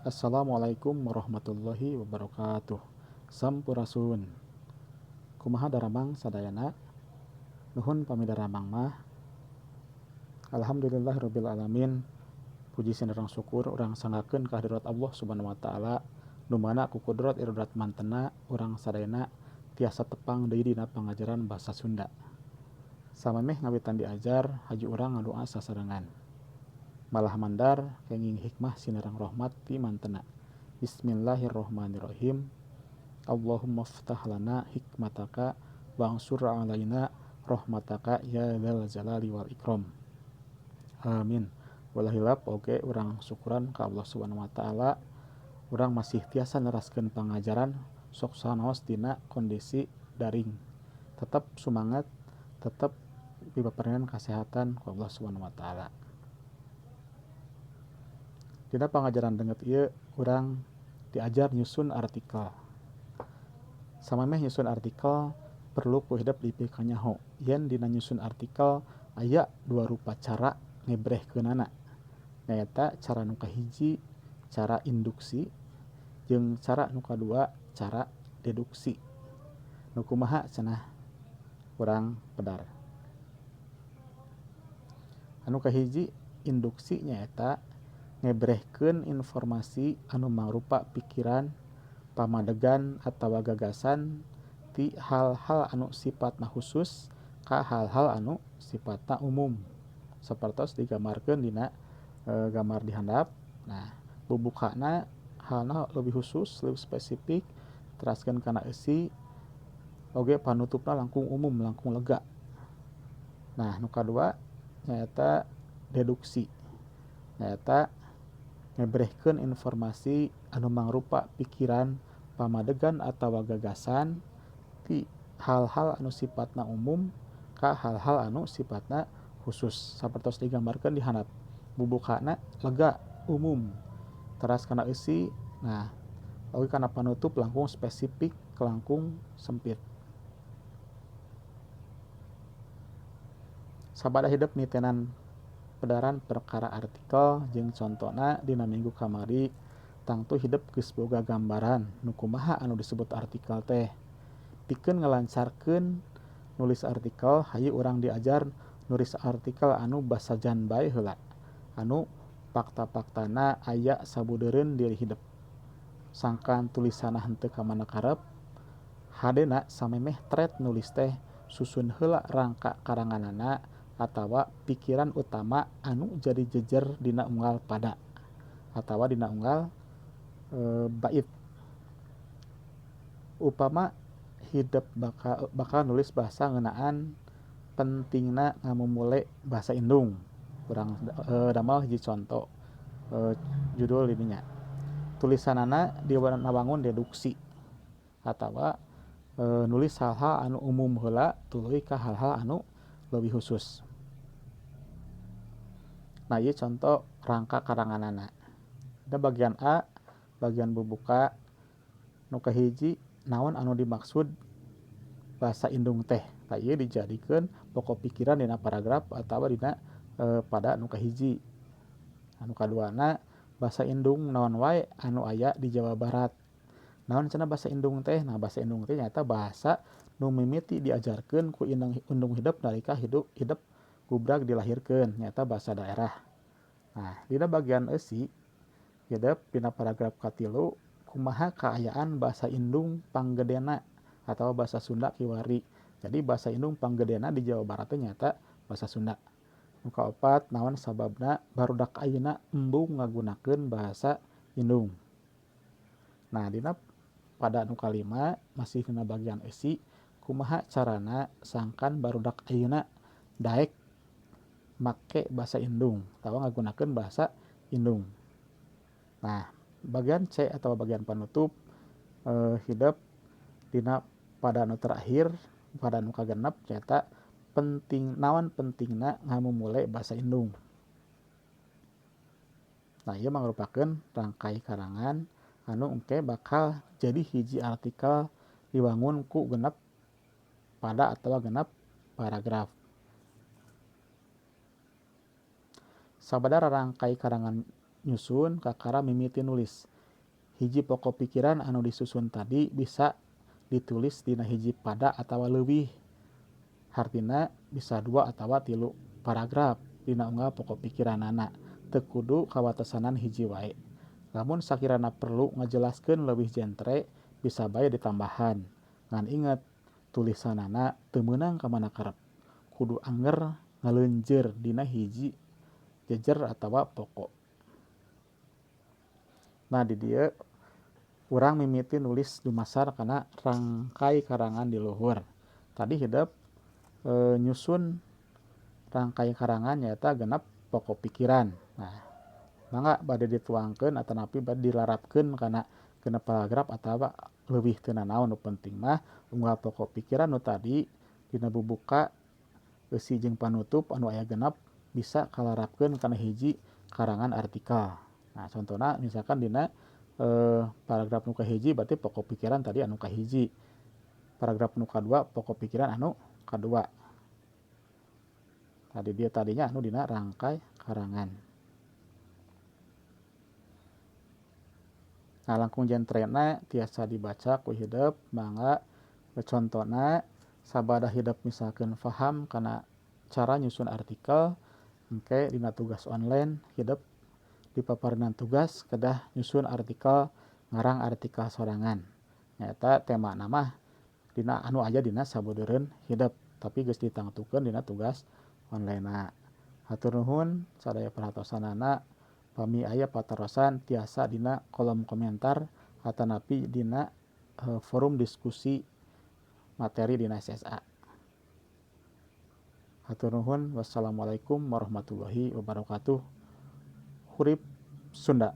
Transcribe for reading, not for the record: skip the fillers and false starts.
Assalamualaikum warahmatullahi wabarakatuh. Sampurasun. Kumaha daramang sadayana? Nuhun pami daramang mah. Alhamdulillahirabbil alamin. Puji sinareng syukur urang sanggakeun ka hadirat Allah Subhanahu wa taala nu mana ku kudrat irodat mantena urang sadayana tiasa tepang deui dina pangajaran basa Sunda. Samemeh ngawitan diajar haji urang ngadoa sasarengan. Malah mandar kenging hikmah sinareng rahmat ti mantena. Bismillahirrahmanirrahim. Allahumma ftah lana hikmataka wangsur alaina rahmataka ya dzal jalali wal ikram. Amin. Ulah hilap oge urang syukuran ka Allah Subhanahu wa taala. Urang masih tiasa neraskeun pangajaran sok sanaos dina kondisi daring. Tetep sumangat, tetep dibaparinan kasehatan ku Allah Subhanahu wa taala. Dina pangajaran danget ieu urang diajar nyusun artikel. Samemeh nyusun artikel perlu ku hidep dipikanyaho yen dina nyusun artikel aya dua rupa cara ngebrehkeunana, nyaeta cara nu kahiji cara induksi jeung cara nu kadua cara deduksi. Nu kumaha cenah urang pedar. Anu kahiji induksi nyaeta ngebrehkeun informasi anu mangrupa pikiran, pamadegan atawa gagasan ti hal-hal anu sifatna khusus ka hal-hal anu sifatna umum. Sapertos digambarkeun dina gambar di handap. Nah, bubukana halna lebih khusus, lebih spesifik, teraskeun kana eusi oge panutupna langkung umum, langkung lega. Nah, nu kadua nyaeta deduksi. Nyaeta ngebrehkeun informasi anu mangrupa pikiran, pamadegan atawa gagasan ti hal-hal anu sifatna umum ka hal-hal anu sifatna khusus. Sapertos digambarkeun di handap. Bubukana lega, umum, teras kana eusi, nah oge kana panutup langkung spesifik, langkung sempit. Sabada hidep nitenan pedaran perkara artikel jeung contona dina minggu kamari tangtu hidep geus boga gambaran nu kumaha anu disebut artikel teh. Pikeun ngalancarkeun nulis artikel hayu urang diajar nulis artikel anu basajan bae heula, anu fakta-faktana aya sabudeureun diri hidep. Sangkan tulisanna henteu ka mana karep, hadena samemeh thread nulis teh susun heula rangka karanganana atawa pikiran utama anu jadi jejer dina unggal pada atawa dina unggal bait. Upama hidep bakal nulis bahasa ngeunaan pentingna ngamumule bahasa indung. Urang damel hiji conto judul dininya. Tulisanana diwawangun deduksi atawa nulis hal-hal anu umum heula tuluy ka hal-hal anu leuwih khusus. Nah, ieu conto rangka karanganana. Ada bagian A, bagian bubuka nu kahiji naon anu dimaksud bahasa indung teh. Tah ieu dijadikeun pokok pikiran dina paragraf atawa dina pada nu kahiji. Anu kaduana bahasa indung naon wae anu aya di Jawa Barat. Naon cenah bahasa indung teh? Nah, bahasa indung teh nyaeta bahasa nu mimiti diajarkeun ku indung hidep nalika hidep gubrag dilahirkeun, nyaeta bahasa daerah. Nah, dina bagian eusi hidep dina paragraf katilu kumaha kaayaan bahasa indung panggedena atawa bahasa Sunda kiwari. Jadi bahasa indung panggedena di Jawa Barat teh nyaeta bahasa Sunda. Nu kaopat naon sababna barudak ayeuna embung ngagunakeun bahasa indung. Nah, dina pada nu kalima masih dina bagian eusi kumaha carana sangkan barudak ayeuna daek make bahasa indung atawa ngagunakeun bahasa indung. Nah, bagian C atau bagian panutup hidep dina pada nu terakhir pada nu kagenep nyaeta penting naon pentingna ngamumule bahasa indung. Nah, ieu mangrupakeun rangkai karangan anu engke bakal jadi hiji artikel diwangun ku genep pada atawa genep paragraf. Sabada rangkai karangan nyusun kakara mimiti nulis. Hiji pokok pikiran anu disusun tadi bisa ditulis dina hiji pada atawa leuwih. Hartina bisa 2 atawa 3 paragraf dina unggal pokok pikiranana. Teu kudu kawatesanan hiji wae. Lamun sakirana perlu ngajelaskeun leuwih jentre bisa bae ditambahan. Ngan inget tulisanana teu meunang ka mana karep. Kudu anger ngaleunjeur dina hiji jejer atawa pokok. Nah di dieu urang mimiti nulis dumasar kana rangkai karangan di luhur. Tadi hidep nyusun rangkai karangan nyaeta genep pokok pikiran. Nah, mangga bade dituangkeun atanapi bade dilarapkeun kana genep paragraf atawa leuwih teu nanaon nu penting mah unggal pokok pikiran nu tadi dina bubuka eusi jeung panutup anu aya genep bisa kalarapkeun kana hiji karangan artikel. Nah, contohna misalkan dina paragraf nu kahiji berarti pokok pikiran tadi anu kahiji. Paragraf nu kadua pokok pikiran anu kadua. Tadi dia tadinya anu dina rangkai karangan. Nah, langkung jentrena tiasa dibaca ku hidep mangga contona sabada hidep misalkan faham kana cara nyusun artikel engke dina tugas online hidep di paparinan tugas kedah nyusun artikel ngarang artikel sorangan. Nyaeta tema mah dina anu aya dina sabudeureun hidep tapi geus ditangtukeun dina tugas online-na. Hatur nuhun sadaya perhatosanana. Pami aya patarosan tiasa dina kolom komentar atanapi dina forum diskusi materi dina SSA. Hatur nuhun, wassalamualaikum warahmatullahi wabarakatuh. Hurip Sunda.